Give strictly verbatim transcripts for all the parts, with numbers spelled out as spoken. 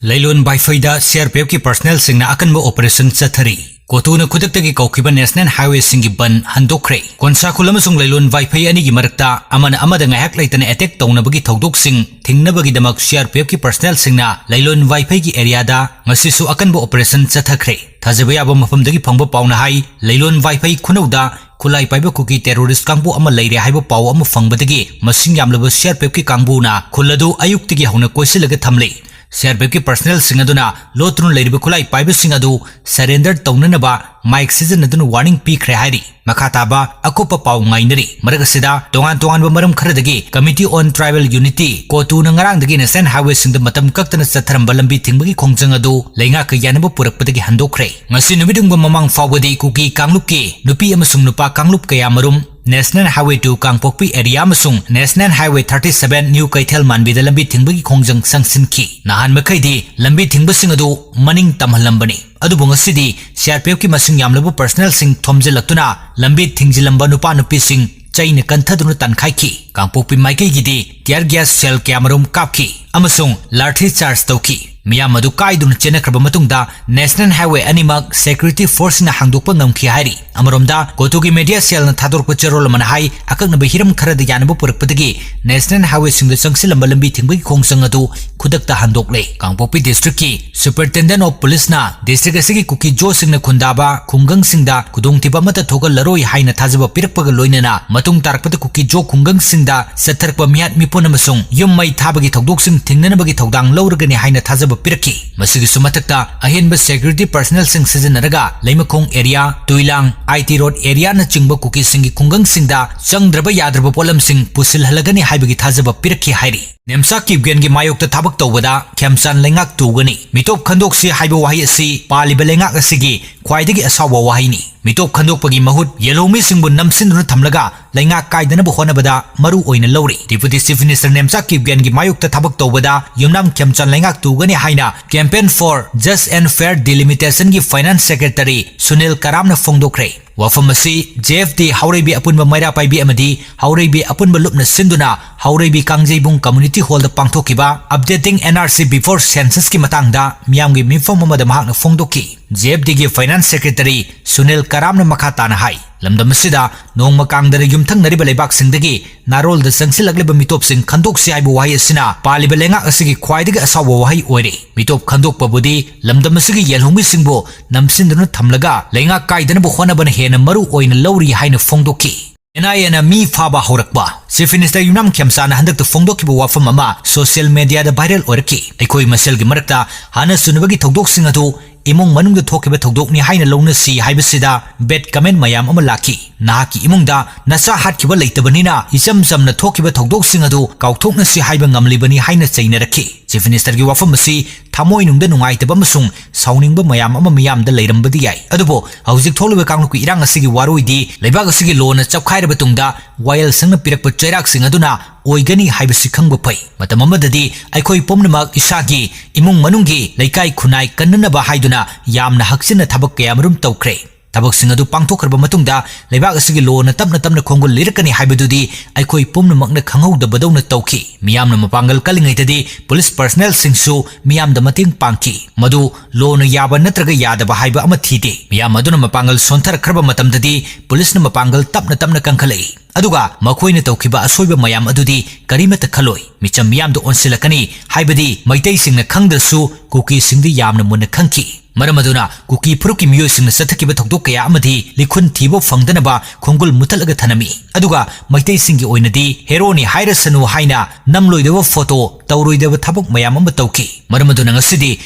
ꯂꯩꯂꯣꯟ ꯋꯥꯏꯐꯩꯗ ꯁꯤꯑꯥꯔꯄꯤꯑꯦꯐꯀꯤ ꯄꯔꯁꯅꯦꯜꯁꯤꯡꯅ ꯑꯀꯟꯕ ꯑꯣꯄꯔꯦꯁꯟ ꯆꯠꯊꯔꯤ꯫ ꯀꯣꯇꯨꯅ ꯈꯨꯗꯛꯇꯒꯤ ꯀꯧꯈꯤꯕ ꯅꯦꯁꯅꯦꯜ ꯍꯥꯏꯋꯦꯁꯤꯡꯒꯤ ꯕꯟ ꯍꯟꯗꯣꯛꯈ꯭ꯔꯦ꯫ ꯀꯣꯟꯁꯥꯈꯨꯜ ꯑꯃꯁꯨꯡ ꯂꯩꯂꯣꯟ ꯋꯥꯏꯐꯩ ꯑꯅꯤꯒꯤ ꯃꯔꯛꯇ ꯑꯃꯅ ꯑꯃꯗ ꯉꯥꯏꯍꯥꯛ ꯂꯩꯇꯅ ꯑꯦꯇꯦꯛ ꯇꯧꯅꯕꯒꯤ ꯊꯧꯗꯣꯛꯁꯤꯡ ꯊꯤꯡꯅꯕꯒꯤꯗꯃꯛ ꯁꯤꯑꯥꯔꯄꯤꯑꯦꯐꯀꯤ ꯄꯔꯁꯅꯦꯜꯁꯤꯡꯅ ꯂꯩꯂꯣꯟ ꯋꯥꯏꯐꯩꯒꯤ ꯑꯦꯔꯤꯌꯥꯗ ꯉꯁꯤꯁꯨ ꯑꯀꯟꯕ ꯑꯣꯄꯔꯦꯁꯟ ꯆꯠꯊꯈ꯭ꯔꯦ꯫ ꯊꯥꯖꯕ ꯌꯥꯕ ꯃꯐꯝꯗꯒꯤ ꯐꯪꯕ ꯄꯥꯎꯅ ꯍꯥꯏ, ꯂꯩꯂꯣꯟ ꯋꯥꯏꯐꯩ ꯈꯨꯅꯧꯗ ꯈꯨꯠꯂꯥꯏ ꯄꯥꯏꯕ ꯀꯨꯀꯤ ꯇꯦꯔꯣꯔꯤꯁ ꯀꯥꯡꯕꯨ ꯑꯃ ꯂꯩꯔꯦ ꯍꯥꯏꯕ ꯄꯥꯎ ꯑꯃ ꯐꯪꯕꯗꯒꯤ ꯃꯁꯤꯡ ꯌꯥꯝꯂꯕ ꯁꯤꯑꯥꯔꯄꯤꯑꯦꯐꯀꯤ ꯀꯥꯡꯕꯨꯅ ꯈꯨꯜ ꯑꯗꯨ ꯑꯌꯨꯛꯇꯒꯤ ꯍꯧꯅ ꯀꯣꯏꯁꯤꯜꯂꯒ ꯊꯝꯂꯦ꯫ ꯁꯤꯑꯥꯔꯄꯤꯑꯦꯐꯀꯤ ꯄꯔꯁꯅꯦꯜꯁꯤꯡ ꯑꯗꯨꯅ ꯂꯣꯠꯇꯨꯅ ꯂꯩꯔꯤꯕ ꯈꯨꯠꯂꯥꯏ ꯄꯥꯏꯕꯁꯤꯡ ꯑꯗꯨ ꯁꯔꯦꯟꯗꯔ ꯇꯧꯅꯅꯕ ꯃꯥꯏꯛ ꯁꯤꯖꯤꯟꯅꯗꯨꯅ ꯋꯥꯔꯅꯤꯡ ꯄꯤꯈ꯭ꯔꯦ ꯍꯥꯏꯔꯤ꯫ ꯃꯈꯥ ꯇꯥꯕ ꯑꯀꯨꯞꯄ ꯄꯥꯎ ꯉꯥꯏꯅꯔꯤ꯫ ꯃꯔꯛ ꯑꯁꯤꯗ ꯇꯣꯉꯥꯟ ꯇꯣꯉꯥꯟꯕ ꯃꯔꯝ ꯈꯔꯗꯒꯤ Committee on Tribal Unity, ꯀꯣꯇꯨꯅ ꯉꯔꯥꯡꯗꯒꯤ ꯅꯦꯁꯅꯦꯜ ꯍꯥꯏꯋꯦꯁꯤꯡꯗ ꯃꯇꯝ ꯀꯛꯇꯅ ꯆꯠꯊꯔꯝꯕ ꯂꯝꯕꯤ ꯊꯤꯡꯕꯒꯤ ꯈꯣꯡꯖꯪ ꯑꯗꯨ ꯂꯩꯉꯥꯛꯀ ꯌꯥꯅꯕ ꯄꯨꯔꯛꯄꯗꯒꯤ ꯍꯟꯗꯣꯛꯈ꯭ꯔꯦ꯫ ꯉꯁꯤ ꯅꯨꯃꯤꯠꯌꯨꯡꯕ ꯃꯃꯥꯡ ꯐꯥꯎꯕꯗꯤ ꯀꯨꯀꯤ ꯀꯥꯡꯂꯨꯞꯀꯤ ꯅꯨꯄꯤ ꯑꯃꯁꯨꯡ ꯅꯨꯄꯥ ꯀꯥꯡꯂꯨꯞ ꯀꯌꯥꯃꯔꯨꯝ National Highway two ꯀꯥꯡꯄꯣꯛꯄꯤ ꯑꯦꯔꯤꯌꯥ ꯑꯃꯁꯨꯡ National Highway thirty seven New ꯀꯩꯊꯦꯜ ꯃꯥꯟꯕꯤꯗ ꯂꯝꯕꯤ ꯊꯤꯡꯕꯒꯤ ꯈꯣꯡꯖꯪ ꯆꯪꯁꯤꯟꯈꯤ꯫ ꯅꯍꯥꯟ ꯃꯈꯩꯗꯤ ꯂꯝꯕꯤ ꯊꯤꯡꯕꯁꯤꯡ ꯑꯗꯨ ꯃꯅꯤꯡ ꯇꯝꯍꯜꯂꯝꯕꯅꯤ꯫ ꯑꯗꯨꯕꯨ ꯉꯁꯤꯗꯤ ꯁꯤꯑꯥꯔꯄꯤꯑꯦꯐꯀꯤ ꯃꯁꯤꯡ ꯌꯥꯝꯂꯕ ꯄꯔꯁꯅꯦꯜꯁꯤꯡ ꯊꯣꯝꯖꯤꯜꯂꯛꯇꯨꯅ ꯂꯝꯕꯤ ꯊꯤꯡꯖꯤꯜꯂꯝꯕ ꯅꯨꯄꯥ ꯅꯨꯄꯤꯁꯤꯡ ꯆꯩꯅ ꯀꯟꯊꯗꯨꯅ ꯇꯥꯟꯈꯥꯏꯈꯤ꯫ ꯀꯥꯡꯄꯣꯛꯄꯤ ꯃꯥꯏꯀꯩꯒꯤꯗꯤ tear gas shell ꯀꯌꯥꯃꯔꯨꯝ ꯀꯥꯞꯈꯤ ꯑꯃꯁꯨꯡ ꯂꯥꯊꯤ ꯆꯥꯔꯖ ꯇꯧꯈꯤ꯫ ꯃꯤꯌꯥꯝ ꯑꯗꯨ ꯀꯥꯏꯗꯨꯅ ꯆꯦꯟꯅꯈ꯭ꯔꯕ ꯃꯇꯨꯡꯗ ꯅꯦꯁꯅꯦꯜ ꯍꯥꯏꯋꯦ ꯑꯅꯤꯃꯛ ꯁꯦꯀ꯭ꯌꯨꯔꯤꯇꯤ ꯐꯣꯔꯁꯁꯤꯡꯅ ꯍꯥꯡꯗꯣꯛꯄ ꯉꯝꯈꯤ ꯍꯥꯏꯔꯤ꯫ ꯑꯃꯔꯣꯝꯗ, ꯀꯣꯇꯨꯒꯤ ꯃꯦꯗꯤꯌꯥ ꯁꯦꯜꯅ ꯊꯥꯗꯣꯔꯛꯄ ꯆꯦꯔꯣꯜ ꯑꯃꯅ ꯍꯥꯏ, ꯑꯀꯛꯅꯕ ꯍꯤꯔꯝ ꯈꯔꯗ ꯌꯥꯅꯕ ꯄꯨꯔꯛꯄꯗꯒꯤ ꯅꯦꯁꯅꯦꯜ ꯍꯥꯏꯋꯦꯁꯤꯡꯗ ꯆꯪꯁꯤꯜꯂꯝꯕ ꯂꯝꯕꯤ ꯊꯤꯡꯕꯒꯤ ꯈꯣꯡꯖꯪ ꯑꯗꯨ ꯈꯨꯗꯛꯇ ꯍꯟꯗꯣꯛꯂꯦ꯫ ꯀꯥꯡꯄꯣꯛꯄꯤ ꯗꯤꯁꯇ꯭ꯔꯤꯛꯀꯤ Superintendent of Policeꯅ ꯗꯤꯁꯇ꯭ꯔꯤꯛ ꯑꯁꯤꯒꯤ ꯀꯨꯀꯤ ꯖꯣꯁꯤꯡꯅ ꯈꯨꯟꯗꯥꯕ ꯈꯨꯡꯒꯪꯁꯤꯡꯗ ꯈꯨꯗꯣꯡꯊꯤꯕ ꯑꯃꯠꯇ ꯊꯣꯛꯍꯜꯂꯔꯣꯏ ꯍꯥꯏꯅ ꯊꯥꯖꯕ ꯄꯤꯔꯛꯄꯒ ꯂꯣꯏꯅꯅ ꯃꯇꯨꯡ ꯇꯥꯔꯛꯄꯗ ꯀꯨꯀꯤ ꯖꯣ ꯈꯨꯡꯒꯪꯁꯤꯡꯗ ꯆꯠꯊꯔꯛꯄ ꯃꯤꯍꯥꯠ ꯃꯤꯄꯨꯟ ꯑꯃꯁꯨꯡ ꯌꯨꯝ ꯃꯩ ꯊꯥꯕꯒꯤ ꯊꯧꯗꯣꯛꯁꯤꯡ ꯊꯤꯡꯅꯅꯕꯒꯤ ꯊꯧꯗꯥꯡ ꯂꯧꯔꯒꯅꯤ ꯍꯥꯏꯅ ꯊꯥꯖꯕ ꯄꯤꯔꯛꯈꯤ꯫ ꯃꯁꯤꯒꯤꯁꯨ ꯃꯊꯛꯇ ꯑꯍꯦꯟꯕ ꯁꯦꯀ꯭ꯌꯨꯔꯤꯇꯤ ꯄꯔꯁꯅꯦꯜꯁꯤꯡ ꯁꯤꯖꯤꯟꯅꯔꯒ ꯂꯩꯃꯈꯣꯡ ꯑꯦꯔꯤꯌꯥ, ꯇꯨꯏꯂꯥꯡ, ꯑꯥꯏ ꯇꯤ ꯔꯣꯗ ꯑꯦꯔꯤꯌꯥꯅꯆꯤꯡꯕ ꯀꯨꯀꯤꯁꯤꯡꯒꯤ ꯈꯨꯡꯒꯪꯁꯤꯡꯗ ꯆꯪꯗ꯭ꯔꯕ ꯌꯥꯗ꯭ꯔꯕ ꯄꯣꯠꯂꯝꯁꯤꯡ ꯄꯨꯁꯤꯜꯍꯜꯂꯒꯅꯤ ꯍꯥꯏꯕꯒꯤ ꯊꯥꯖꯕ ꯄꯤꯔꯛꯈꯤ ꯍꯥꯏꯔꯤ꯫ ꯅꯦꯝꯆꯥ ꯀꯤꯞꯒꯦꯟꯒꯤ ꯃꯥꯌꯣꯛꯇ ꯊꯕꯛ ꯇꯧꯕꯗ ꯈꯦꯝꯆꯥꯟ ꯂꯩꯉꯥꯛ ꯇꯨꯒꯅꯤ꯫ ꯃꯤꯇꯣꯞ ꯈꯟꯗꯣꯛꯁꯤ ꯍꯥꯏꯕ ꯋꯥꯍꯩ ꯑꯁꯤ ꯄꯥꯜꯂꯤꯕ ꯂꯩꯉꯥꯛ ꯑꯁꯤꯒꯤ ꯈ꯭ꯋꯥꯏꯗꯒꯤ ꯑꯁꯥꯎꯕ ꯋꯥꯍꯩꯅꯤ꯫ ꯃꯤꯇꯣꯞ ꯈꯟꯗꯣꯛꯄꯒꯤ ꯃꯍꯨꯠ ꯌꯦꯜꯍꯧꯃꯤꯁꯤꯡꯕꯨ ꯅꯝꯁꯤꯟꯗꯨꯅ ꯊꯝꯂꯒ ꯂꯩꯉꯥꯛ ꯀꯥꯏꯗꯅꯕ ꯍꯣꯠꯅꯕꯗ ꯃꯔꯨ ꯑꯣꯏꯅ ꯂꯧꯔꯤ꯫ Deputy Chief Minister ꯅꯦꯝꯆꯥ ꯀꯤꯞꯒꯦꯟꯒꯤ ꯃꯥꯌꯣꯛꯇ ꯊꯕꯛ ꯇꯧꯕꯗ ꯌꯨꯝꯅꯥꯝ ꯈꯦꯝꯆꯥꯟ ꯂꯩꯉꯥꯛ ꯇꯨꯒꯅꯤ ꯍꯥꯏꯅ Campaign for Just and Fair Delimitation ꯒꯤ Finance Secretary ꯁꯨꯅꯤꯜ ꯀꯔꯥꯝꯅ ꯐꯣꯡꯗꯣꯛꯈ꯭ꯔꯦ꯫ ꯋꯥꯐꯝ ꯑꯁꯤ J F D ꯍꯥꯎꯔꯩꯕꯤ ꯑꯄꯨꯟꯕ ꯃꯩꯔꯥ ꯄꯥꯏꯕꯤ ꯑꯃꯗꯤ ꯍꯥꯎꯔꯩꯕꯤ ꯑꯄꯨꯟꯕ ꯂꯨꯞꯅ ꯁꯤꯟꯗꯨꯅ ꯍꯥꯎꯔꯩꯕꯤ ꯀꯥꯡꯖꯩꯕꯨꯡ Community Hall ꯗ ꯄꯥꯡꯊꯣꯛꯈꯤꯕ Updating N R C Before Census ꯀꯤ ꯃꯇꯥꯡꯗ ꯃꯤꯌꯥꯝꯒꯤ ꯃꯤꯐꯝ ꯑꯃꯗ ꯃꯍꯥꯛꯅ ꯐꯣꯡꯗꯣꯛꯈꯤ꯫ J F D ꯒꯤ Finance Secretary ꯁꯨꯅꯤꯜ ꯀꯔꯥꯝꯅ ꯃꯈꯥ ꯇꯥꯅ ꯍꯥꯏ, ꯂꯝꯗꯝ ꯑꯁꯤꯗ ꯅꯣꯡꯃ ꯀꯥꯡꯗꯅ ꯌꯨꯝꯊꯪꯅꯔꯤꯕ ꯂꯩꯕꯥꯛꯁꯤꯡꯗꯒꯤ ꯅꯥꯔꯣꯜꯗ ꯆꯪꯁꯤꯜꯂꯛꯂꯤꯕ ꯃꯤꯇꯣꯞꯁꯤꯡ ꯈꯟꯗꯣꯛꯁꯤ ꯍꯥꯏꯕ ꯋꯥꯍꯩ ꯑꯁꯤꯅ ꯄꯥꯜꯂꯤꯕ ꯂꯩꯉꯥꯛ ꯑꯁꯤꯒꯤ ꯈ꯭ꯋꯥꯏꯗꯒꯤ ꯑꯁꯥꯎꯕ ꯋꯥꯍꯩ ꯑꯣꯏꯔꯦ꯫ ꯃꯤꯇꯣꯞ ꯈꯟꯗꯣꯛꯄꯕꯨꯗꯤ ꯂꯝꯗꯝ ꯑꯁꯤꯒꯤ ꯌꯦꯜꯍꯧꯃꯤꯁꯤꯡꯕꯨ ꯅꯝꯁꯤꯟꯗꯨꯅ ꯊꯝꯂꯒ ꯂꯩꯉꯥꯛ ꯀꯥꯏꯗꯅꯕ ꯍꯣꯠꯅꯕꯅ ꯍꯦꯟꯅ ꯃꯔꯨ ꯑꯣꯏꯅ ꯂꯧꯔꯤ ꯍꯥꯏꯅ ꯐꯣꯡꯗꯣꯛꯈꯤ꯫ N I A ꯅ ꯃꯤ ꯐꯥꯕ ꯍꯧꯔꯛꯄ꯫ Chief Minister ꯌꯨꯝꯅꯥꯝ ꯈꯦꯝꯆꯥꯅ ꯍꯟꯗꯛꯇ ꯐꯣꯡꯗꯣꯛꯈꯤꯕ ꯋꯥꯐꯝ ꯑꯃ social media ꯗ viral ꯑꯣꯏꯔꯛꯈꯤ꯫ ꯑꯩꯈꯣꯏ ꯃꯁꯦꯜꯒꯤ ꯃꯔꯛꯇ ꯍꯥꯟꯅ ꯁꯨꯅꯕꯒꯤ ꯊꯧꯗꯣꯛꯁꯤꯡ ꯑꯗꯨ ꯏꯃꯨꯡ ꯃꯅꯨꯡꯗ ꯊꯣꯛꯈꯤꯕ ꯊꯧꯗꯣꯛꯅꯤ ꯍꯥꯏꯅ ꯂꯧꯅꯁꯤ ꯍꯥꯏꯕꯁꯤꯗ bad comment ꯃꯌꯥꯝ ꯑꯃ ꯂꯥꯛꯈꯤ꯫ ꯅꯍꯥꯛꯀꯤ ꯏꯃꯨꯡꯗ ꯅꯆꯥ ꯍꯥꯠꯈꯤꯕ ꯂꯩꯇꯕꯅꯤꯅ ꯏꯆꯝ ꯆꯝꯅ ꯊꯣꯛꯈꯤꯕ ꯊꯧꯗꯣꯛꯁꯤꯡ ꯑꯗꯨ ꯀꯥꯎꯊꯣꯛꯅꯁꯤ ꯍꯥꯏꯕ ꯉꯝꯂꯤꯕꯅꯤ ꯍꯥꯏꯅ ꯆꯩꯅꯔꯛꯈꯤ꯫ Chief Minister ꯒꯤ ꯋꯥꯐꯝ ꯑꯁꯤ ꯊꯃꯣꯏꯅꯨꯡꯗ ꯅꯨꯡꯉꯥꯏꯇꯕ ꯑꯃꯁꯨꯡ ꯁꯥꯎꯅꯤꯡꯕ ꯃꯌꯥꯝ ꯑꯃ ꯃꯤꯌꯥꯝꯗ ꯂꯩꯔꯝꯕꯗꯤ ꯌꯥꯏ, ꯑꯗꯨꯕꯨ ꯍꯧꯖꯤꯛ ꯊꯣꯛꯂꯤꯕ ꯀꯥꯡꯂꯨꯞꯀꯤ ꯏꯔꯥꯡ ꯑꯁꯤꯒꯤ ꯋꯥꯔꯣꯏꯗꯤ ꯂꯩꯕꯥꯛ ꯑꯁꯤꯒꯤ ꯂꯣꯟꯅ ꯆꯞꯈꯥꯏꯔꯕ ꯇꯨꯡꯗ ꯋꯥꯌꯦꯜꯁꯪꯅ ꯄꯤꯔꯛꯄ ꯆꯩꯔꯥꯛꯁꯤꯡ ꯑꯗꯨꯅ ꯑꯣꯏꯒꯅꯤ ꯍꯥꯏꯕꯁꯤ ꯈꯪꯕ ꯐꯩ꯫ ꯃꯇꯝ ꯑꯃꯗꯗꯤ ꯑꯩꯈꯣꯏ ꯄꯨꯝꯅꯃꯛ ꯏꯁꯥꯒꯤ ꯏꯃꯨꯡ ꯃꯅꯨꯡꯒꯤ ꯂꯩꯀꯥꯏ ꯈꯨꯟꯅꯥꯏ ꯀꯟꯅꯅꯕ ꯍꯥꯏꯗꯨꯅ ꯌꯥꯝꯅ ꯍꯛꯆꯤꯟꯅ ꯊꯕꯛ ꯀꯌꯥꯃꯔꯨꯝ ꯇꯧꯈ꯭ꯔꯦ꯫ ꯊꯕꯛꯁꯤꯡ ꯑꯗꯨ ꯄꯥꯡꯊꯣꯛꯈ꯭ꯔꯕ ꯃꯇꯨꯡꯗ ꯂꯩꯕꯥꯛ ꯑꯁꯤꯒꯤ ꯂꯣꯟꯅ ꯇꯞꯅ ꯇꯞꯅ ꯈꯣꯡꯒꯨꯜ ꯂꯤꯔꯛꯀꯅꯤ ꯍꯥꯏꯕꯗꯨꯗꯤ ꯑꯩꯈꯣꯏ ꯄꯨꯝꯅꯃꯛꯅ ꯈꯪꯍꯧꯗꯕꯗꯧꯅ ꯇꯧꯈꯤ꯫ ꯃꯤꯌꯥꯝꯅ ꯃꯄꯥꯡꯒꯜ ꯀꯜꯂꯤꯉꯩꯗꯗꯤ police personnel ꯁꯤꯡꯁꯨ ꯃꯤꯌꯥꯝꯗ ꯃꯇꯦꯡ ꯄꯥꯡꯈꯤ꯫ ꯃꯗꯨ ꯂꯣꯟꯅ ꯌꯥꯕ ꯅꯠꯇ꯭ꯔꯒ ꯌꯥꯗꯕ ꯍꯥꯏꯕ ꯑꯃ ꯊꯤꯗꯦ꯫ ꯃꯤꯌꯥꯝ ꯑꯗꯨꯅ ꯃꯄꯥꯡꯒꯜ ꯁꯣꯟꯊꯔꯛꯈ꯭ꯔꯕ ꯃꯇꯝꯗꯗꯤ police ꯅ ꯃꯄꯥꯡꯒꯜ ꯇꯞꯅ ꯇꯞꯅ ꯀꯟꯈꯠꯂꯛꯏ꯫ ꯑꯗꯨꯒ ꯃꯈꯣꯏꯅ ꯇꯧꯈꯤꯕ ꯑꯁꯣꯏꯕ ꯃꯌꯥꯝ ꯑꯗꯨꯗꯤ ꯀꯔꯤꯃꯠꯇ ꯈꯜꯂꯣꯏ꯫ ꯃꯤꯆꯝ ꯃꯤꯌꯥꯝꯗ ꯑꯣꯟꯁꯤꯜꯂꯛꯀꯅꯤ ꯍꯥꯏꯕꯗꯤ ꯃꯩꯇꯩꯁꯤꯡꯅ ꯈꯪꯗ꯭ꯔꯁꯨ ꯀꯨꯀꯤꯁꯤꯡꯗꯤ ꯌꯥꯝꯅ ꯃꯨꯟꯅ ꯈꯪꯈꯤ꯫ ꯃꯔꯝ ꯑꯗꯨꯅ ꯀꯨꯀꯤ ꯐꯨꯔꯨꯞꯀꯤ ꯃꯤꯑꯣꯏꯁꯤꯡꯅ ꯆꯠꯊꯈꯤꯕ ꯊꯧꯗꯣꯛ ꯀꯌꯥ ꯑꯃꯗꯤ ꯂꯤꯈꯨꯟ ꯊꯤꯕ ꯐꯪꯗꯅꯕ ꯈꯣꯡꯒꯨꯜ ꯃꯨꯊꯠꯂꯒ ꯊꯅꯝꯃꯤ꯫ ꯑꯗꯨꯒ ꯃꯩꯇꯩꯁꯤꯡꯒꯤ ꯑꯣꯏꯅꯗꯤ ꯍꯦꯔꯣꯅꯤ ꯍꯥꯏꯔꯁꯅꯨ ꯍꯥꯏꯅ ꯅꯝꯂꯣꯏꯗꯕ photo, ꯇꯧꯔꯣꯏꯗꯕ ꯊꯕꯛ ꯃꯌꯥꯝ ꯑꯃ ꯇꯧꯈꯤ꯫ ꯃꯔꯝ ꯑꯗꯨꯅ ꯉꯁꯤꯗꯤ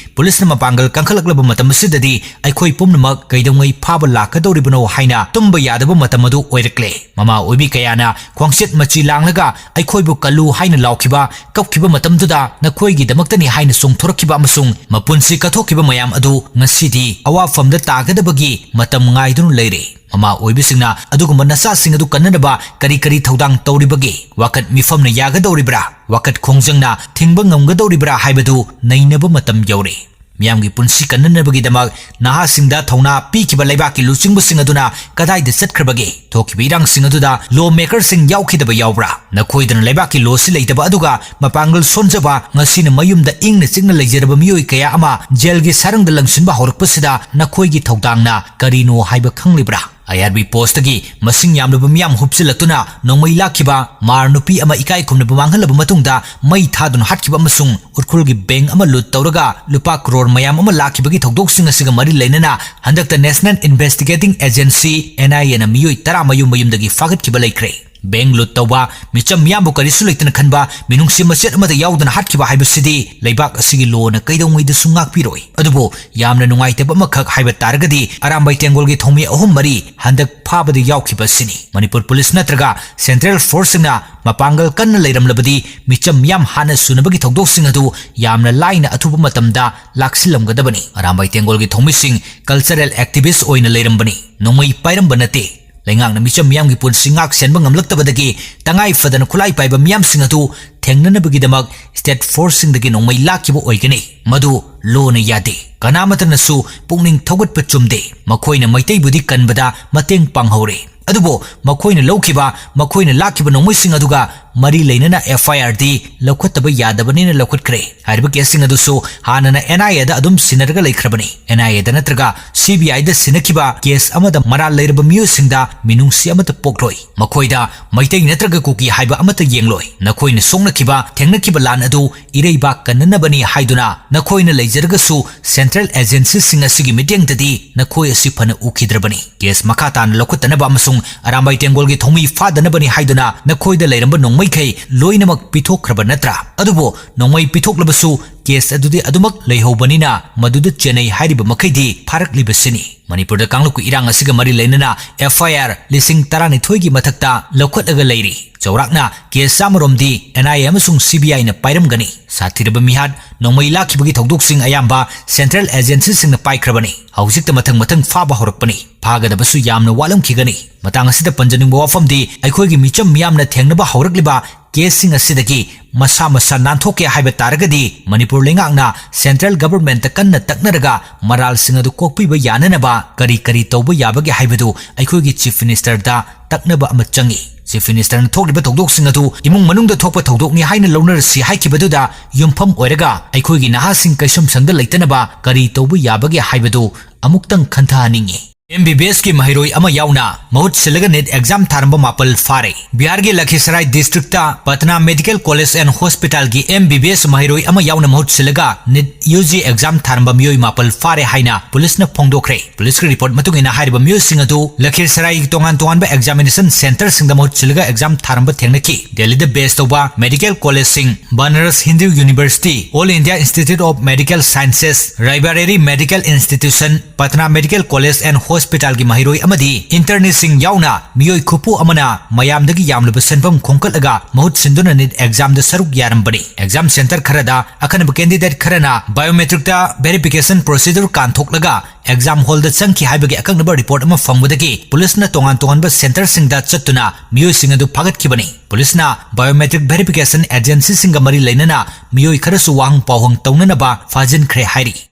police ꯅ ꯃꯄꯥꯡꯒꯜ ꯀꯟꯈꯠꯂꯛꯂꯕ ꯃꯇꯝ ꯑꯁꯤꯗꯗꯤ ꯑꯩꯈꯣꯏ ꯄꯨꯝꯅꯃꯛ ꯀꯩꯗꯧꯉꯩ ꯐꯥꯕ ꯂꯥꯛꯀꯗꯧꯔꯤꯕꯅꯣ ꯍꯥꯏꯅ ꯇꯨꯝꯕ ꯌꯥꯗꯕ ꯃꯇꯝ ꯑꯗꯨ ꯑꯣꯏꯔꯛꯂꯦ꯫ ꯃꯃꯥ ꯑꯣꯏꯕꯤ ꯀꯌꯥꯅ ꯈ꯭ꯋꯥꯡꯆꯦꯠ ꯃꯆꯤ ꯂꯥꯡꯂꯒ ꯑꯩꯈꯣꯏꯕꯨ ꯀꯜꯂꯨ ꯍꯥꯏꯅ ꯂꯥꯎꯈꯤꯕ, ꯀꯞꯈꯤꯕ ꯃꯇꯝꯗꯨꯗ ꯅꯈꯣꯏꯒꯤꯗꯃꯛꯇꯅꯤ ꯍꯥꯏꯅ ꯆꯣꯡꯊꯣꯔꯛꯈꯤꯕ ꯑꯃꯁꯨꯡ ꯃꯄꯨꯟꯁꯤ ꯀꯠꯊꯣꯛꯈꯤꯕ ꯃꯌꯥꯝ ꯑꯗꯨ ꯉꯁꯤꯗꯤ ꯑꯋꯥꯐꯝꯗ ꯇꯥꯒꯗꯕꯒꯤ ꯃꯇꯝ ꯉꯥꯏꯗꯨꯅ ꯂꯩꯔꯦ꯫ ꯃꯃꯥ ꯑꯣꯏꯕꯤꯁꯤꯡꯅ ꯑꯗꯨꯒꯨꯝꯕ ꯅꯆꯥꯁꯤꯡ ꯑꯗꯨ ꯀꯟꯅꯅꯕ ꯀꯔꯤ ꯀꯔꯤ ꯊꯧꯗꯥꯡ ꯇꯧꯔꯤꯕꯒꯦ? ꯋꯥꯀꯠ ꯃꯤꯐꯝꯅ ꯌꯥꯒꯗꯧꯔꯤꯕ꯭ꯔꯥ? ꯋꯥꯀꯠ ꯈꯣꯡꯖꯪꯅ ꯊꯤꯡꯕ ꯉꯝꯒꯗꯧꯔꯤꯕ꯭ꯔꯥ ꯍꯥꯏꯕꯗꯨ ꯅꯩꯅꯕ ꯃꯇꯝ ꯌꯧꯔꯦ꯫ ꯃꯤꯌꯥꯝꯒꯤ ꯄꯨꯟꯁꯤ ꯀꯟꯅꯅꯕꯒꯤꯗꯃꯛ ꯅꯍꯥꯁꯤꯡꯗ ꯊꯧꯅꯥ ꯄꯤꯈꯤꯕ ꯂꯩꯕꯥꯛꯀꯤ ꯂꯨꯆꯤꯡꯕꯁꯤꯡ ꯑꯗꯨꯅ ꯀꯗꯥꯏꯗ ꯆꯠꯈ꯭ꯔꯕꯒꯦ? ꯊꯣꯛꯈꯤꯕ ꯏꯔꯥꯡꯁꯤꯡ ꯑꯗꯨꯗ ꯂꯣ ꯃꯦꯀꯔꯁꯤꯡ ꯌꯥꯎꯈꯤꯗꯕ ꯌꯥꯎꯕ꯭ꯔꯥ? ꯅꯈꯣꯏꯗꯅ ꯂꯩꯕꯥꯛꯀꯤ ꯂꯣꯁꯤ ꯂꯩꯇꯕ ꯑꯗꯨꯒ ꯃꯄꯥꯡꯒꯜ ꯁꯣꯟꯖꯕ, ꯉꯁꯤꯅ ꯃꯌꯨꯝꯗ ꯏꯪꯅ ꯆꯤꯛꯅ ꯂꯩꯖꯔꯕ ꯃꯤꯑꯣꯏ ꯀꯌꯥ ꯑꯃ ꯖꯦꯜꯒꯤ ꯁꯥꯔꯪꯗ ꯂꯪꯁꯤꯟꯕ ꯍꯧꯔꯛꯄꯁꯤꯗ ꯅꯈꯣꯏꯒꯤ ꯊꯧꯗꯥꯡꯅ ꯀꯔꯤꯅꯣ ꯍꯥꯏꯕ ꯈꯪꯂꯤꯕ꯭ꯔꯥ? ꯑꯥꯏ ꯑꯥꯔ ꯕꯤ ꯄꯣꯁꯇꯒꯤ ꯃꯁꯤꯡ ꯌꯥꯝꯂꯕ ꯃꯤꯌꯥꯝ ꯍꯨꯞꯆꯤꯜꯂꯛꯇꯨꯅ ꯅꯣꯡꯃꯩ ꯂꯥꯛꯈꯤꯕ, ꯃꯥꯔ ꯅꯨꯄꯤ ꯑꯃ ꯏꯀꯥꯏ ꯈꯨꯝꯅꯕ ꯃꯥꯡꯍꯜꯂꯕ ꯃꯇꯨꯡꯗ ꯃꯩ ꯊꯥꯗꯨꯅ ꯍꯥꯠꯈꯤꯕ ꯑꯃꯁꯨꯡ ꯎꯔꯈꯨꯜꯒꯤ ꯕꯦꯡꯛ ꯑꯃ ꯂꯨꯠ ꯇꯧꯔꯒ ꯂꯨꯄꯥ ꯀ꯭ꯔꯣꯔ ꯃꯌꯥꯝ ꯑꯃ ꯂꯥꯛꯈꯤꯕꯒꯤ ꯊꯧꯗꯣꯛꯁꯤꯡ ꯑꯁꯤꯒ ꯃꯔꯤ ꯂꯩꯅꯅ ꯍꯟꯗꯛꯇ National Investigating Agency, N I A ꯅ ꯃꯤꯑꯣꯏ ꯇꯔꯥ ꯃꯌꯨꯝ ꯃꯌꯨꯝꯗꯒꯤ ꯐꯥꯒꯠꯈꯤꯕ ꯂꯩꯈ꯭ꯔꯦ꯫ ꯕꯦꯡꯛ ꯂꯨꯠ ꯇꯧꯕ, ꯃꯤꯆꯝ ꯃꯤꯌꯥꯝꯕꯨ ꯀꯔꯤꯁꯨ ꯂꯩꯇꯅ ꯈꯟꯕ, ꯃꯤꯅꯨꯡꯁꯤ ꯃꯆꯦꯠ ꯑꯃꯠꯇ ꯌꯥꯎꯗꯅ ꯍꯥꯠꯈꯤꯕ ꯍꯥꯏꯕꯁꯤꯗꯤ ꯂꯩꯕꯥꯛ ꯑꯁꯤꯒꯤ ꯂꯣꯅ ꯀꯩꯗꯧꯉꯩꯗꯁꯨ ꯉꯥꯛꯄꯤꯔꯣꯏ꯫ ꯑꯗꯨꯕꯨ ꯌꯥꯝꯅ ꯅꯨꯡꯉꯥꯏꯇꯕ ꯑꯃꯈꯛ ꯍꯥꯏꯕ ꯇꯥꯔꯒꯗꯤ ꯑꯔꯥꯝꯕꯥꯏ ꯇꯦꯡꯒꯣꯜꯒꯤ ꯊꯧꯃꯤ ꯑꯍꯨꯝ ꯃꯔꯤ ꯍꯟꯗꯛ ꯐꯥꯕꯗ ꯌꯥꯎꯈꯤꯕ ꯑꯁꯤꯅꯤ꯫ ꯃꯅꯤꯄꯨꯔ ꯄꯨꯂꯤꯁ ꯅꯠꯇ꯭ꯔꯒ ꯁꯦꯟꯇ꯭ꯔꯦꯜ ꯐꯣꯔꯁꯁꯤꯡꯅ ꯃꯄꯥꯡꯒꯜ ꯀꯟꯅ ꯂꯩꯔꯝꯂꯕꯗꯤ ꯃꯤꯆꯝ ꯃꯤꯌꯥꯝ ꯍꯥꯠꯅ ꯁꯨꯅꯕꯒꯤ ꯊꯧꯗꯣꯛꯁꯤꯡ ꯑꯗꯨ ꯌꯥꯝꯅ ꯂꯥꯏꯅ ꯑꯊꯨꯕ ꯃꯇꯝꯗ ꯂꯥꯛꯁꯤꯜꯂꯝꯒꯗꯕꯅꯤ꯫ ꯑꯔꯥꯝꯕꯥꯏ ꯇꯦꯡꯒꯣꯜꯒꯤ ꯊꯧꯃꯤꯁꯤꯡ ꯀꯜꯆꯔꯦꯜ ꯑꯦꯛꯇꯤꯚꯤꯁ꯭ꯠ ꯑꯣꯏꯅ ꯂꯩꯔꯝꯕꯅꯤ, ꯅꯣꯡꯃꯩ ꯄꯥꯏꯔꯝꯕ ꯅꯠꯇꯦ꯫ ꯂꯩꯉꯥꯛꯅ ꯃꯤꯆꯝ ꯃꯤꯌꯥꯝꯒꯤ ꯄꯨꯟꯁꯤ ꯉꯥꯛ ꯁꯦꯟꯕ ꯉꯝꯂꯛꯇꯕꯗꯒꯤ ꯇꯉꯥꯏ ꯐꯗꯅ ꯈꯨꯠꯂꯥꯏ ꯄꯥꯏꯕ ꯃꯤꯌꯥꯝꯁꯤꯡ ꯑꯗꯨ ꯊꯦꯡꯅꯅꯕꯒꯤꯗꯃꯛ ꯁ꯭ꯇꯦꯠ ꯐꯣꯔꯁꯁꯤꯡꯗꯒꯤ ꯅꯣꯡꯃꯩ ꯂꯥꯛꯈꯤꯕ ꯑꯣꯏꯒꯅꯤ꯫ ꯃꯗꯨ ꯂꯣꯅ ꯌꯥꯗꯦ꯫ ꯀꯅꯥꯃꯠꯇꯅꯁꯨ ꯄꯨꯛꯅꯤꯡ ꯊꯧꯒꯠꯄ ꯆꯨꯝꯗꯦ꯫ ꯃꯈꯣꯏꯅ ꯃꯩꯇꯩꯕꯨꯗꯤ ꯀꯟꯕꯗ ꯃꯇꯦꯡ ꯄꯥꯡꯍꯧꯔꯦ, ꯑꯗꯨꯕꯨ ꯃꯈꯣꯏꯅ ꯂꯧꯈꯤꯕ, ꯃꯈꯣꯏꯅ ꯂꯥꯛꯈꯤꯕ ꯅꯣꯡꯃꯩꯁꯤꯡ ꯑꯗꯨꯒ ꯃꯔꯤ ꯂꯩꯅꯅ F I R ꯗꯤ ꯂꯧꯈꯠꯇꯕ ꯌꯥꯗꯕꯅꯤꯅ ꯂꯧꯈꯠꯈ꯭ꯔꯦ꯫ ꯍꯥꯏꯔꯤꯕ ꯀꯦꯁꯁꯤꯡ ꯑꯗꯨꯁꯨ ꯍꯥꯟꯅꯅ N I A ꯗ ꯑꯗꯨꯝ ꯁꯤꯟꯅꯔꯒ ꯂꯩꯈ꯭ꯔꯕꯅꯤ꯫ N I A ꯗ ꯅꯠꯇ꯭ꯔꯒ C B I ꯗ ꯁꯤꯟꯅꯈꯤꯕ ꯀꯦꯁ ꯑꯃꯗ ꯃꯔꯥꯜ ꯂꯩꯔꯕ ꯃꯤꯑꯣꯏꯁꯤꯡꯗ ꯃꯤꯅꯨꯡꯁꯤ ꯑꯃꯠꯇ ꯄꯣꯛꯂꯣꯏ꯫ ꯃꯈꯣꯏꯗ ꯃꯩꯇꯩ ꯅꯠꯇ꯭ꯔꯒ ꯀꯨꯀꯤ ꯍꯥꯏꯕ ꯑꯃꯠꯇ ꯌꯦꯡꯂꯣꯏ꯫ ꯅꯈꯣꯏꯅ ꯁꯣꯛꯅꯈꯤꯕ, ꯊꯦꯡꯅꯈꯤꯕ ꯂꯥꯟ ꯑꯗꯨ ꯏꯔꯩꯕꯥꯛ ꯀꯟꯅꯅꯕꯅꯤ ꯍꯥꯏꯗꯨꯅ ꯅꯈꯣꯏꯅ ꯂꯩꯖꯔꯒꯁꯨ ꯁꯦꯟꯇ꯭ꯔꯦꯜ ꯑꯦꯖꯦꯟꯁꯤꯁꯤꯡ ꯑꯁꯤꯒꯤ ꯃꯤꯠꯌꯦꯡꯗꯗꯤ ꯅꯈꯣꯏ ꯑꯁꯤ ꯐꯅ ꯎꯈꯤꯗ꯭ꯔꯕꯅꯤ꯫ ꯀꯦꯁ ꯃꯈꯥ ꯇꯥꯅ ꯂꯧꯈꯠꯇꯅꯕ ꯑꯃꯁꯨꯡ ꯑꯔꯥꯝꯕꯥꯏ ꯇꯦꯡꯒꯣꯜꯒꯤ ꯊꯧꯃꯤ ꯐꯥꯗꯅꯕꯅꯤ ꯍꯥꯏꯗꯨꯅ ꯅꯈꯣꯏꯗ ꯂꯩꯔꯝꯕ ꯅꯣꯡꯃꯩꯈꯩ ꯂꯣꯏꯅꯃꯛ ꯄꯤꯊꯣꯛꯈ꯭ꯔꯕ ꯅꯠꯇ꯭ꯔꯥ? ꯑꯗꯨꯕꯨ ꯅꯣꯡꯃꯩ ꯄꯤꯊꯣꯛꯂꯕꯁꯨ ꯀꯦꯁ ꯑꯗꯨꯗꯤ ꯑꯗꯨꯃꯛ ꯂꯩꯍꯧꯕꯅꯤꯅ ꯃꯗꯨꯗ ꯆꯦꯟꯅꯩ ꯍꯥꯏꯔꯤꯕ ꯃꯈꯩꯗꯤ ꯐꯥꯔꯛꯂꯤꯕꯁꯤꯅꯤ꯫ ꯃꯅꯤꯄꯨꯔꯗ ꯀꯥꯡꯂꯨꯞꯀꯤ ꯏꯔꯥꯡ ꯑꯁꯤꯒ ꯃꯔꯤ ꯂꯩꯅꯅ F I R ꯂꯤꯁꯤꯡ ꯇꯔꯥꯅꯤꯊꯣꯏꯒꯤ ꯃꯊꯛꯇ ꯂꯧꯈꯠꯂꯒ ꯂꯩꯔꯤ꯫ ꯆꯥꯎꯔꯥꯛꯅ ꯀꯦꯁ ꯆꯥꯝꯃꯔꯣꯝꯗꯤ N I A ꯑꯃꯁꯨꯡ C B I ꯅ ꯄꯥꯏꯔꯝꯒꯅꯤ꯫ ꯁꯥꯊꯤꯔꯕ ꯃꯤꯍꯥꯠ, ꯅꯣꯡꯃꯩ ꯂꯥꯛꯈꯤꯕꯒꯤ ꯊꯧꯗꯣꯛꯁꯤꯡ ꯑꯌꯥꯝꯕ ꯁꯦꯟꯇ꯭ꯔꯦꯜ ꯑꯦꯖꯦꯟꯁꯤꯁꯤꯡꯅ ꯄꯥꯏꯈ꯭ꯔꯕꯅꯤ꯫ ꯍꯧꯖꯤꯛꯇ ꯃꯊꯪ ꯃꯊꯪ ꯐꯥꯕ ꯍꯧꯔꯛꯄꯅꯤ꯫ ꯐꯥꯒꯗꯕꯁꯨ ꯌꯥꯝꯅ ꯋꯥꯠꯂꯝꯈꯤꯒꯅꯤ꯫ ꯃꯇꯥꯡ ꯑꯁꯤꯗ ꯄꯟꯖꯅꯤꯡꯕ ꯋꯥꯐꯝꯗꯤ ꯑꯩꯈꯣꯏꯒꯤ ꯃꯤꯆꯝ ꯃꯤꯌꯥꯝꯅ ꯊꯦꯡꯅꯕ ꯍꯧꯔꯛꯂꯤꯕ ꯀꯦꯁꯁꯤꯡ ꯑꯁꯤꯗꯒꯤ ꯃꯁꯥ ꯃꯁꯥ ꯅꯥꯟꯊꯣꯛꯀꯦ ꯍꯥꯏꯕ ꯇꯥꯔꯒꯗꯤ ꯃꯅꯤꯄꯨꯔ ꯂꯩꯉꯥꯛꯅ central governmentꯇ ꯀꯟꯅ ꯇꯛꯅꯔꯒ ꯃꯔꯥꯜꯁꯤꯡ ꯑꯗꯨ ꯀꯣꯛꯄꯤꯕ ꯌꯥꯅꯅꯕ ꯀꯔꯤ ꯀꯔꯤ ꯇꯧꯕ ꯌꯥꯕꯒꯦ ꯍꯥꯏꯕꯗꯨ ꯑꯩꯈꯣꯏꯒꯤ Chief Ministerꯗ ꯇꯛꯅꯕ ꯑꯃ ꯆꯪꯏ꯫ Chief Ministerꯅ ꯊꯣꯛꯂꯤꯕ ꯊꯧꯗꯣꯛꯁꯤꯡ ꯑꯗꯨ ꯏꯃꯨꯡ ꯃꯅꯨꯡꯗ ꯊꯣꯛꯄ ꯊꯧꯗꯣꯛꯅꯤ ꯍꯥꯏꯅ ꯂꯧꯅꯔꯁꯤ ꯍꯥꯏꯈꯤꯕꯗꯨꯗ ꯌꯨꯝꯐꯝ ꯑꯣꯏꯔꯒ ꯑꯩꯈꯣꯏꯒꯤ ꯅꯍꯥꯁꯤꯡ ꯀꯩꯁꯨꯝꯁꯪꯗ ꯂꯩꯇꯅꯕ ꯀꯔꯤ ꯇꯧꯕ ꯌꯥꯕꯒꯦ ꯍꯥꯏꯕꯗꯨ ꯑꯃꯨꯛꯇꯪ ꯈꯟꯊꯍꯟꯅꯤꯡꯏ꯫ MBBSꯀꯤ ꯃꯍꯩꯔꯣꯏ ꯑꯃ ꯌꯥꯎꯅ ꯃꯍꯨꯠ ꯁꯤꯜꯂꯒ NEET exam ꯊꯥꯔꯝꯕ ꯃꯥꯄꯜ ꯐꯥꯔꯦ꯫ ꯕꯤꯍꯥꯔꯒꯤ ꯂꯈꯤꯁꯔꯥꯏ districtꯇ Patna Medical College and Hospitalꯒꯤ MBBS ꯃꯍꯩꯔꯣꯏ ꯑꯃ ꯌꯥꯎꯅ ꯃꯍꯨꯠ ꯁꯤꯜꯂꯒ NEET UG exam ꯊꯥꯔꯝꯕ ꯃꯤꯑꯣꯏ ꯃꯥꯄꯜ ꯐꯥꯔꯦ ꯍꯥꯏꯅ ꯄꯨꯂꯤꯁꯅ ꯐꯣꯡꯗꯣꯛꯈ꯭ꯔꯦ꯫ ꯄꯨꯂꯤꯁꯀꯤ report ꯃꯇꯨꯡ ꯏꯟꯅ ꯍꯥꯏꯔꯤꯕ ꯃꯤꯑꯣꯏꯁꯤꯡ ꯑꯗꯨ ꯂꯈꯤꯁꯔꯥꯏꯒꯤ ꯇꯣꯉꯥꯟ ꯇꯣꯉꯥꯟꯕ examination centreꯁꯤꯡꯗ ꯃꯍꯨꯠ ꯁꯤꯜꯂꯒ exam ꯊꯥꯔꯝꯕ ꯊꯦꯡꯅꯈꯤ꯫ ꯗꯦꯜꯂꯤꯗ base ꯇꯧꯕ medical collegeꯁꯤꯡ Banaras Hindu University, All India Institute of Medical Sciences, Raebareli Medical Institution, Patna Medical College and Hospitalꯒꯤ ꯃꯍꯩꯔꯣꯏ ꯑꯃꯗꯤ interneeꯁꯤꯡ ꯌꯥꯎꯅ ꯃꯤꯑꯣꯏ ꯈꯨꯄꯨ ꯑꯃꯅ ꯃꯌꯥꯝꯗꯒꯤ ꯌꯥꯝꯂꯕ ꯁꯦꯟꯐꯝ ꯈꯣꯝꯀꯠꯂꯒ ꯃꯍꯨꯠ ꯁꯤꯟꯗꯨꯅ NEET examꯗ ꯁꯔꯨꯛ ꯌꯥꯔꯝꯕꯅꯤ꯫ Exam centre ꯈꯔꯗ ꯑꯈꯟꯅꯕ candidate ꯈꯔꯅ biometricꯇ verification procedure ꯀꯥꯟꯊꯣꯛꯂꯒ exam hallꯗ ꯆꯪꯈꯤ ꯍꯥꯏꯕꯒꯤ ꯑꯀꯛꯅꯕ report ꯑꯃ ꯐꯪꯕꯗꯒꯤ ꯄꯨꯂꯤꯁꯅ ꯇꯣꯉꯥꯟ ꯇꯣꯉꯥꯟꯕ centreꯁꯤꯡꯗ ꯆꯠꯇꯨꯅ ꯃꯤꯑꯣꯏꯁꯤꯡ ꯑꯗꯨ ꯐꯥꯒꯠꯈꯤꯕꯅꯤ꯫ ꯄꯨꯂꯤꯁꯅ biometric verification agencyꯁꯤꯡꯒ ꯃꯔꯤ ꯂꯩꯅꯅ ꯃꯤꯑꯣꯏ ꯈꯔꯁꯨ ꯋꯥꯍꯪ ꯄꯥꯎꯍꯪ ꯇꯧꯅꯅꯕ ꯐꯥꯖꯤꯟꯈ꯭ꯔꯦ ꯍꯥꯏꯔꯤ꯫